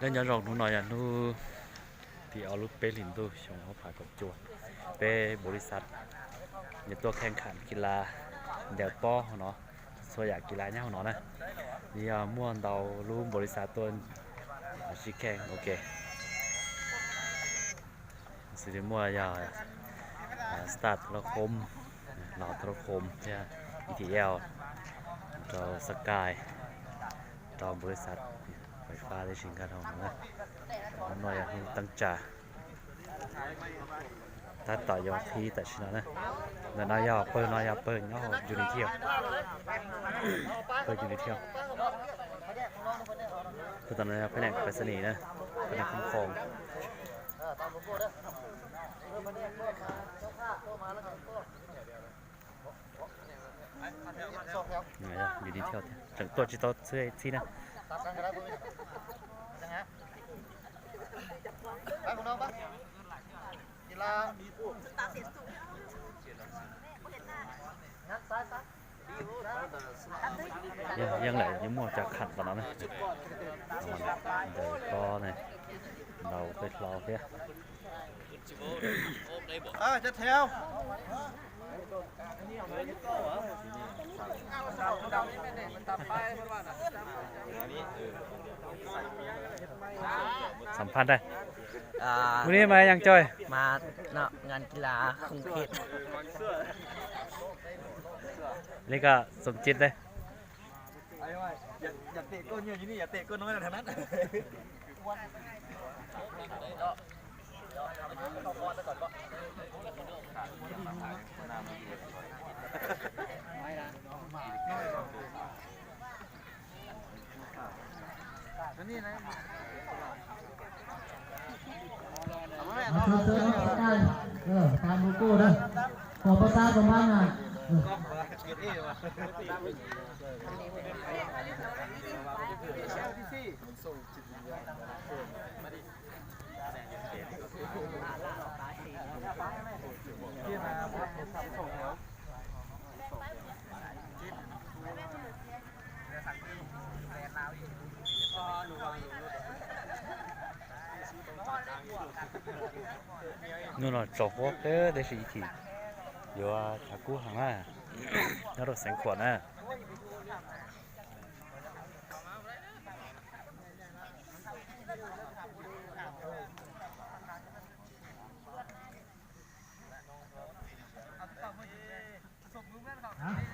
Nyob nyob zoo, hnub no yog hnub tim ob lub peb hlis ntuj xyoo ob phav kaum cuaj. Peb npaum li xav, nws tuaj kheej kham kis las ncaws pob hauv no, txhua yam kis las nyob hauv no na. Yog muaj ntau lub npaum li xav tuaj sib kheej ua ke. Xws li muaj yog Star Telecom, Los Telecom thiab E T L, rau Sky, rau npaum li xav, Wi-Fi tib si nkag rau no na. Hnub no yog hnub teeb tsa, tab tom yuav qhib tam sim no na. Ntawm no yog pawg, no yog pawg nyob hauv Unity, pawg Unity. Pawg tom no yog pawg neeg pais xas nis na, pawg neeg khoob foos. Unity thiab, tseem tuaj tsis tau txhij na. Yeej lawm, yeej muaj cov kham tom no na. Ntawm ko ne, ntau peb hlo thiab. Xam phaj dai. Mus ni mas yang coj. Mas no ngan kis las không thiệt. Li ko xom cit dai. Sawv sawv no pab dai, pab mus kuj na, kom pab sab kom pab na. Hnub no tsaus huab kawg tab sis ib chim yuav tshav kub heev na, nyob rau Xeev Khuam na.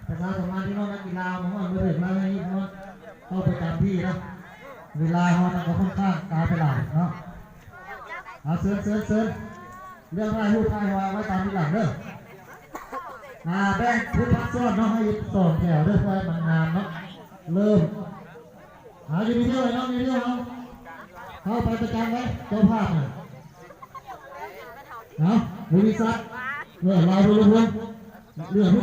ประชาสัมพันธ์พี่น้องนักกีฬา เมื่อเมื่อถึงแล้วให้งดเข้าประจำที่นะ เวลาเรามันก็ค่อนข้างกาไปหลายเนาะ เอาเชิญเชิญเชิญ เรื่องถ่ายรูปถ่ายไว้ไว้ตามทีหลังเด้อ อ่า แบ่งทุกภาคส่วนเนาะ ให้สองแถวเด้อ เพื่อให้มันงามเนาะ เริ่ม เอา อยู่ที่เที่ยวเลยเนาะ อยู่ที่เที่ยวเนาะ เข้าไปประจำไว้ เจ้าภาพน่ะ เอา บริษัท เออ เราดูรวมๆ เหลือผู้เดียว